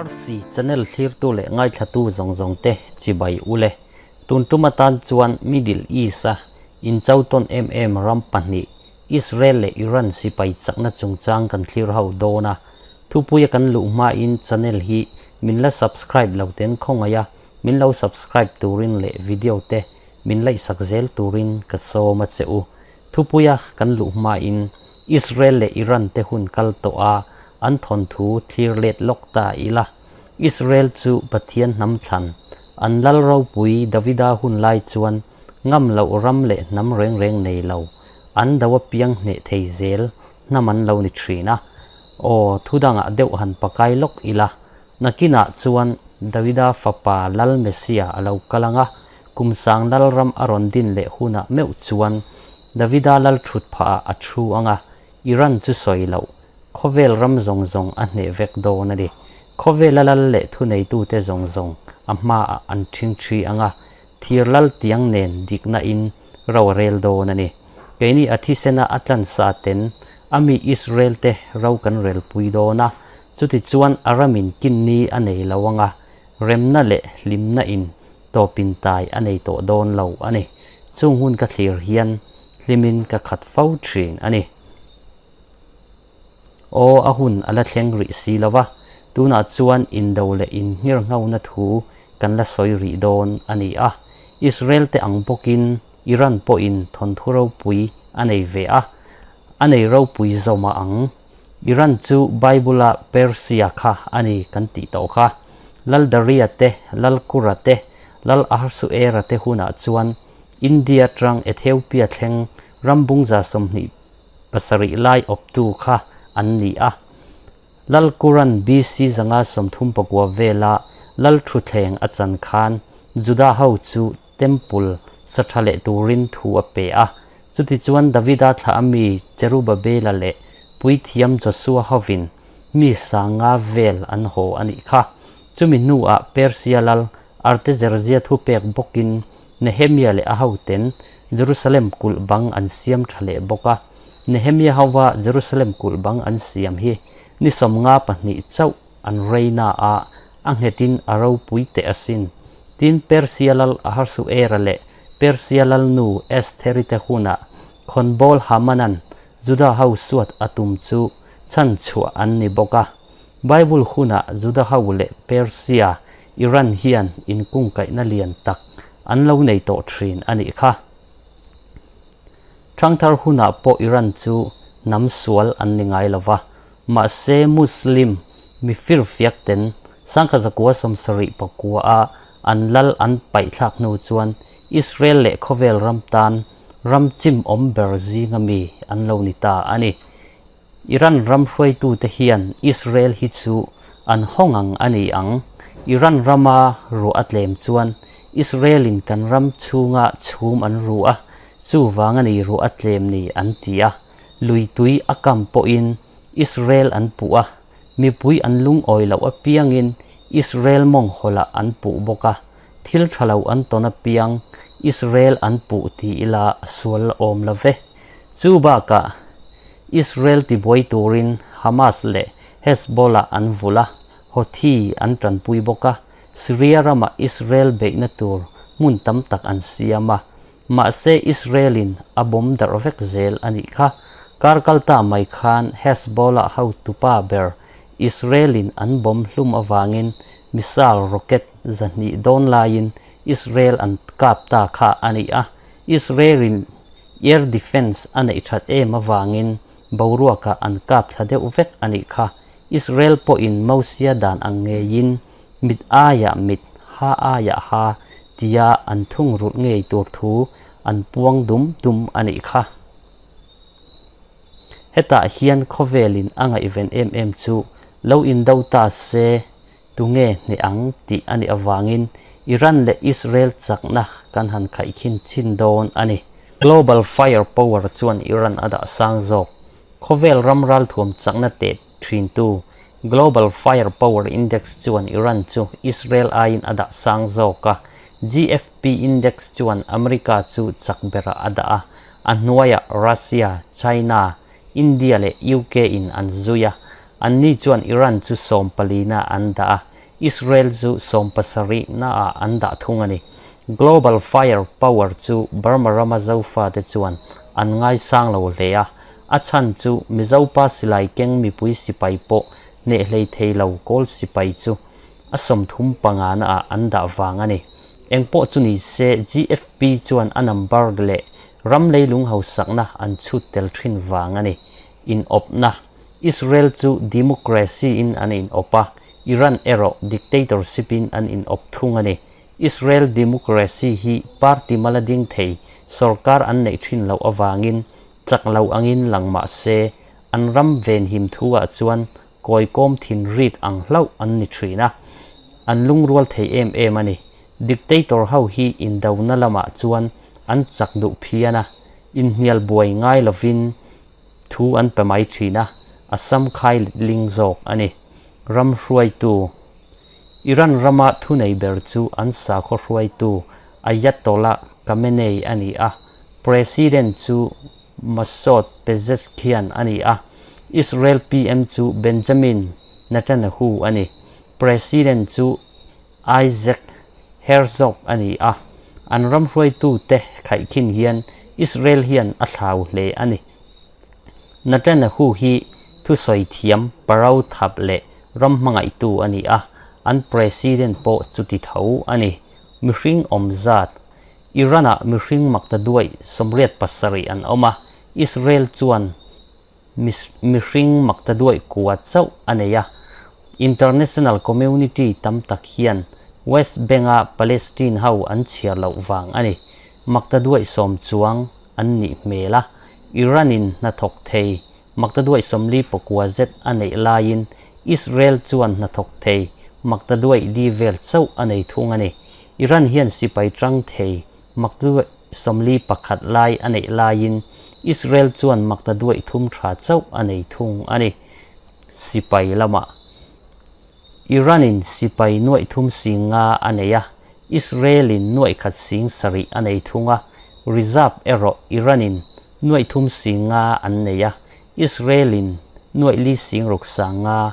Arsi channel thlirtu leh ngaithlatu zawng zawng te chibai ule. Tun tum atan chuan Middle East a incho tawn em em ram pahnih Israel leh Iran sipai chakna chungchang kan thlir ho dawn a. Thupuia kan luh hmain channel hi min la subscribe lo ten khawngaih a, min lo subscribe turin leh video te min laihsak zel turin ka sawm a che u. Thupuia kan luh hmain Israel leh Iran te hun kal tawh a, an thawnthu thlir let lawk ta ila. Israel chu Pathian hnam thlan, an lal ropui Davida hun lai chuan ngam loh ram leh hnam reng reng nei lo, an do apiang hneh thei zel hnam an lo ni thin a. Aw, thu dangah deuh han pakai lawk ila, nakinah chuan Davida fapa Lal Messia a lo kal ang a, kum sang lal ram a rawn din leh hunah meuh chuan Davida lal thut phahah a thu ang a, Iran chu sawi loh, khawvel ram zawng zawng a hneh vek dawn a ni. Khawvela lal leh thuneitute zawng zawng a hmaah an ṭhingṭhi ang a, thir lal tiang nen dikna in ro a rel dawn a ni. Keini a thisena a tlan sa ten a mi Israel te ro kan relpui dawn a, chutichuan a ramin kinni a nei lo ang a, remna leh hlimna in tawpin tai a nei tawh dawn lo a ni. Chung hun ka thlir hian hlimin ka khat fo thin a ni. Aw, a hun a la thleng rih si lo va, tunah chuan indo leh innghirnghauna thu kan la sawi rih dawn a ni a. Israel te ang bawkin Iran pawhin thawnthu ropui a nei ve a, a nei ropui zawm a ang. Iran chu Bible-a Persia kha a ni kan tih tawh kha. Lal Daria te, Lal Kura te, Lal Ahasuera te hunah chuan India atang Ethiopia thleng ram bungza 27 lai awptu kha an ni a. Lal Kuran BC 139 vela Lal Thutthleng a chan khan Juda ho chu Temple sa tha leh turin thu a pe a. Chutichuan Davida thlah a mi Cherubabela leh puithiam Josua hovin mi sanga vel an haw a nih kha. Chumi hnuah Persia lal Artaxerxes thupek bawkin Nehemia leh a hoten Jerusalem kulh bang an siam tha leh bawk a. Nehemia hova Jerusalem kulh bang an siam hi ni 52 chauh an reina a, a nghetin a ropui teh asin. Tin, Persia lal Ahasuera leh Persia lalnu Estheri te hunah khawnbawl Hamanan Juda ho suat a tum chu chhan chhuah an ni bawk a. Bible hunah Juda ho leh Persia, Iran hian inkungkaihna lian tak an lo nei tawh thin a nih kha. Thangthar hunah pawh Iran chu hnam sual an ni ngai lo va, mahse Muslim mi firfiak ten 1979 a an lal an paihthlak hnu chuan Israel leh khawvel ram tan ram chim awm ber zinga mi an lo ni ta a ni. Iran ram hruaitute hian Israel hi chu an hawng ang a ni ang. Iran rama ruah a tlem chuan Israel-in kan ram chhunga chhum an ru a, chuvang a ni ruah a tlem ni an ti a. Lui tui a kam pawhin Israel an puh a, mipui an lungawi loh apiangin Israel mawng hawlah an puh bawk a, thil tha lo an tawn apiang Israel an puh ti ila a sual awm lo ve. Chu bakah Israel tibuai turin Hamas leh Hezbollah an vulh a, Houthi an tanpui bawk a, Syria ramah Israel beihna tur hmun tam tak an siam a, mahse Israel-in a bawm darh vek zel a nih kha. Kar kal ta mai khan Hezbollah hotupa ber Israel-in an bawm hlum avangin missile rocket 200 dawn laiin Israel an kap ta kha a ni a, Israel-in Air defence a neih that em avangin boruakah an kap thla deuh vek a nih kha. Israel pawhin Mosia dan ang ngeiin mit aiah mit, ha aiah ha tia an thungrulh ngei tur thu an puang dum dum a nih kha. Hetah hian khawvelin a ngaihven em em chu lo indo ta se tunge hneh ang tih a nih avangin Iran leh Israel chakna kan han khaihkhin chin dawn a ni. Global Fire Power chuan Iran a dah sang zawk. Khawvel ram ralthuam chakna teh thintu Global Fire Power Index chuan Iran chu Israel aiin a dah sang zawk a, GFP Index chuan America chu chak berah a dah a, a hnuaiah Russia, China, India leh UK in an zui a, anni chuan Iran chu sawm palina an dah a. Israel chu 70 naah an dah thung a ni. Global Fire Power chu Burma rama Zofate chuan an ngaisang lo hle a, a chhan chu Mizopa silai keng mipui sipai pawh hneh hlei thei lo Kawl sipai chu a 35 naah an dah vang a ni. Engpawh chu ni se GFP chuan a number leh ram leilung hausakna an chhut tel thin vang a ni. Inawpna, Israel chu democracy in an inawp a, Iran erawh dictatorship in an inawp thung a ni. Israel democracy hi party mala ding thei sorkar an neih thin loh avangin chak lo angin lang mah se, an ram venhim thu ah chuan kawikawm thin rit ang hlauh an ni thin a, an lungrual thei em em a ni. Dictator ho hi indona lamah chuan an chak duh phian a, inhnial buai ngai lovin thu an pe mai thin a, a sam khai ling zawk a ni. Ram hruaitu. Iran rama thunei ber chu an sakhaw hruaitu Ayatollah Khamenei a ni a, President chu Masoud Pezeshkian a ni a, Israel PM chu Benjamin Netanyahu a ni. President chu Isaac Herzog a ni a, an ram hruaitute khaihkhin hian Israel hian a thlau hle a ni. Netanyahu hi thusawi thiam, parau thap leh ram hmangaihtu a ni a, an President pawh chuti tho a ni. Mihring awm zat, Iran-ah mihring maktaduaih 87 an awm a, Israel chuan mihring maktaduaih kua chauh a nei a. International community tam tak hian West Bank-a Palestine ho an chhiar loh vang a ni. Maktaduaih 10 chuang an nih hmel a, Iran-in hnathawk thei maktaduaih 49 zet a neih laiin Israel chuan hnathawk thei maktaduaih li vel chauh a nei thung a ni. Iran hian sipai tang thei maktaduaih 41 lai a neih laiin Israel chuan maktaduaih thum tha chauh a nei thung a ni. Sipai lamah Iran-in sipai nuaih thum 50 a nei a, Israel-in nuaih khat 7000 a nei thung a, reserve erawh Iran-in nuaih thum 50 an nei a, Israel-in nuaih li 600 50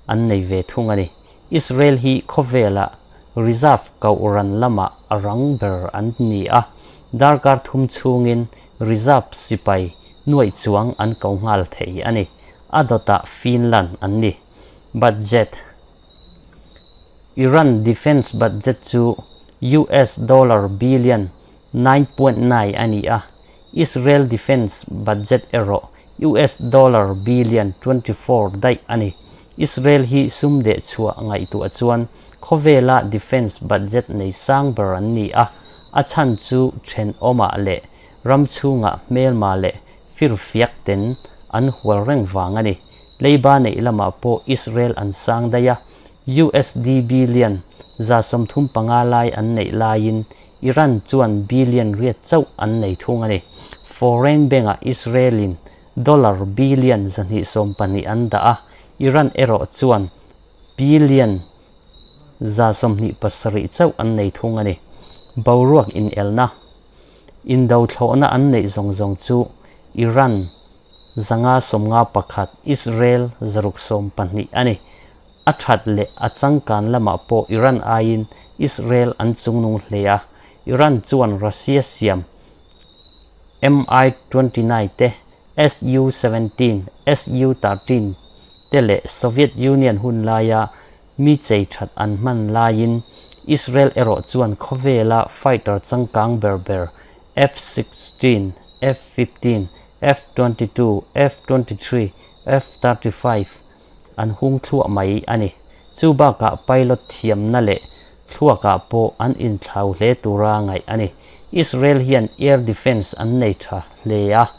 an nei ve thung a ni. Israel hi khawvela reserve koh ran lamah a rang ber an ni a, darkar thum chhungin reserve sipai nuaih chuang an ko nghal thei a ni. A dawtah Finland an ni. Budget. Iran defense budget chu US dollar billion 9.9 a ni a, Israel defense budget erawh US dollar billion 24 daih a ni. Israel hi sum deh chhuah ngaihtuah chuan khawvela defense budget nei sang ber an ni a, a chhan chu thenawmah leh ram chhungah hmelma leh firfiak ten an hual reng vang a ni. Leiba neih lamah pawh Israel an sang daih a, USD billion 135 lai an neih laiin Iran chuan billion riat chauh an nei thung a ni. Foreign bank-ah Israel-in dollar billion 220 an dah a, Iran erawh chuan billion 127 chauh an nei thung a ni. Boruak inelna, indo thlawhna an neih zawng zawng chu Iran 551, Israel 612 a ni. A that leh a changkan lamah pawh Iran aiin Israel an chungnung hle a, Iran chuan Russia siam Mi-29 te, Su-17, Su-13 te leh Soviet Union hun laia mi chei that an hman laiin Israel erawh chuan khawvela fighter changkang ber ber F-16, F-15, F-22, F-23, F-35 an hung thluah mai a ni. Chu bakah pilot thiamna leh thluakah pawh an inthlau hle tura ngaih a ni. Israel hian air defense an nei tha hle a,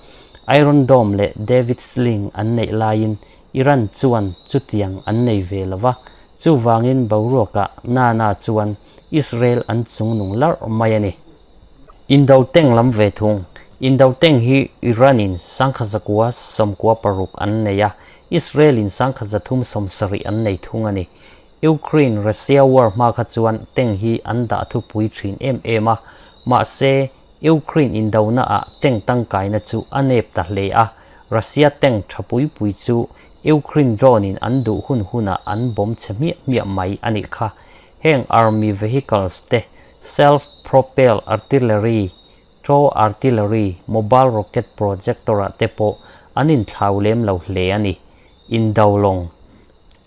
Iron Dome leh David Sling an neih laiin Iran chuan chutiang an nei ve lova, chuvangin boruakah nana chuan Israel an chungnung larh mai a ni. Indo tank lam ve thung. Indo tank hi Iran-in 1996 an nei a, Israel-in 1370 an nei thung a ni. Ukraine Russia war hma kha chuan tank hi an dah thupui thin em em a, mahse Ukraine indona ah tank tangkaina chu a nep ta hle a, Russia tank tha pui pui chu Ukraine drone in an duh hun hunah an bomb chhe hmiah hmiah mai a nih kha. Heng army vehicles te, self propelled artillery, tow artillery, mobile rocket projector ah te pawh an inthlau lem lo hle a ni. Indolawng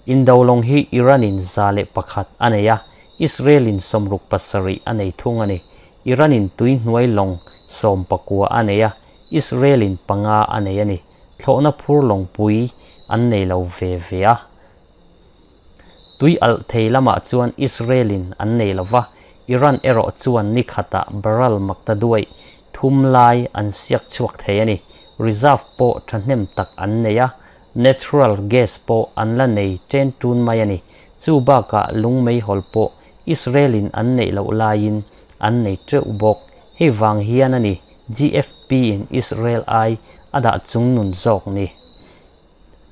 Indolawng hi Iran in 101 a nei a, Israel in 67 a nei thung a ni. Iran in tuihnuai lawng 19 a nei a, Israel in panga a nei a ni. Thlawhna phur lawngpui an nei lo ve ve a. Tui alh thei lamah chuan Israel in an nei lo va, Iran erawh chuan ni khatah barrel makta duaih thum lai an siak chhuak thei a ni. Reserve pawh thahnem tak an nei a, natural gas pawh an la nei ṭen ṭun mai a ni. Chu bakah lung meihawl pawh Israel in an neih loh laiin an nei teuh bawk. Hei vang hian a ni GFP in Israel ai a dah chungnun zawk ni.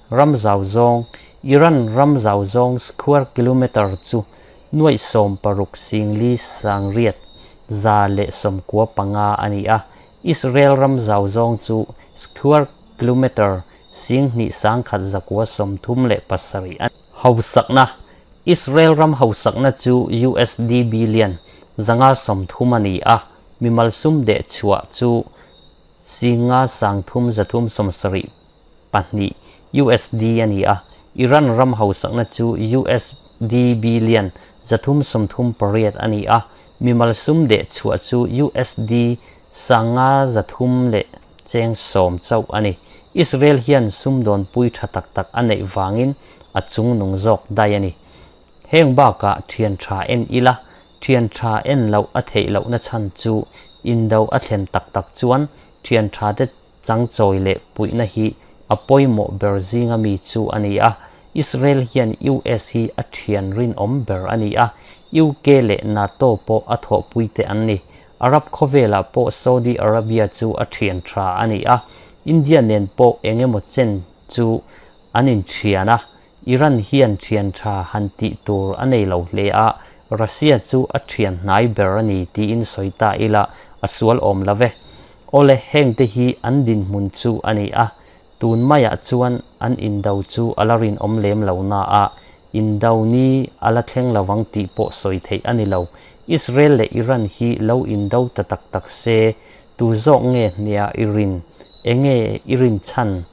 Ram zau zawng, Iran ram zau zawng square kilometre chu nuaih sawm paruk sing li sang riat 195 a ni a, Israel ram zau zawng chu square kilometre 21,937 a ni. Hausakna, Israel ram hausakna chu USD billion 530 a ni a, mimal sum deh chhuah chu 5,372 USD a ni a, Iran ram hausakna chu USD billion 338 a ni a, mimal sum deh chhuah chu USD 5,300 leh cheng 10 chauh a ni. Israel hian sumdawn pui tha tak tak a neih vangin a chungnung zawk daih a ni. Heng bakah thian tha en ila, thian tha en loh a theih lohna chhan chu indo a thlen tak tak chuan thian tha te changchawi leh puihna hi a pawimawh ber zinga mi chu a ni a. Israel hian US hi a thian rinawm ber a ni a, UK leh NATO pawh a thawhpui te an ni. Arab khawvelah pawh Saudi Arabia chu a thian tha a ni a, India nen pawh eng emaw chen chu an inthian a, Iran hian thian tha han tih tur a nei lo hle a, Russia chu a thian hnai ber a ni tiin sawi ta ila a sual awm lo ve. Awle, heng te hi an dinhmun chu a ni a, tun maiah chuan an indo chu a la rinawm lem lo na a, indo ni a la thleng lovang tih pawh sawi theih a ni lo. Israel leh Iran hi lo indo ta tak tak se, tu zawk nge hnia i rin? Enge i rin chhan?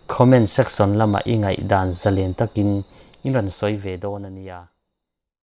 Comment section lamah i ngaihdan zalen takin in rawn sawi ve dawn a nia.